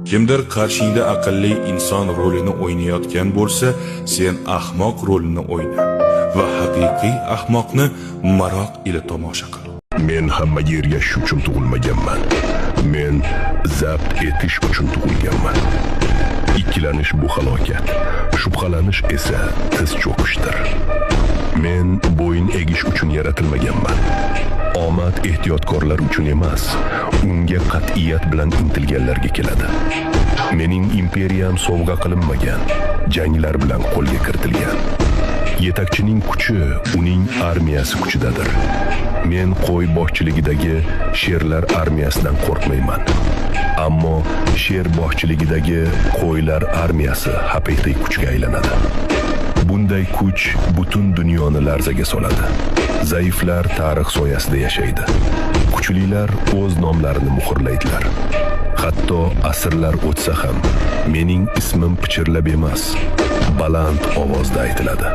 Kimdir qarshingda aqlli inson rolini o'ynayotgan bo'lsa, sen ahmoq rolini o'yna va haqiqiy ahmoqni maroq ila tomosha qil. Men hammaga ergashish uchun tug'ilmaganman. Men zabt etish uchun tug'ilganman. Ikkilanish bu halokat, shubhalanish esa tiz cho'kishdir. Men bo'yin egish uchun yaratilmaganman. Omad ehtiyotkorlar uchun emas, unga qat'iyat bilan intilganlarga keladi. Mening imperiyam sovg'a qilinmagan, janglar bilan qo'lga kiritilgan. Yetakchining kuchi uning armiyasi kuchidadir. Men qo'y boshchiligidagi sherlar armiyasidan qo'rqmayman. Ammo sher boshchiligidagi qo'ylar armiyasi haqiqiy kuchga aylanadi. Bunday kuch butun dunyoni larzaga soladi. Zaiflar tarix soyasida yashaydi. Kuchlilar o'z nomlarini muhrlaydilar. Hatto asrlar o'tsa ham mening ismim pichirlab emas, baland ovozda aytiladi.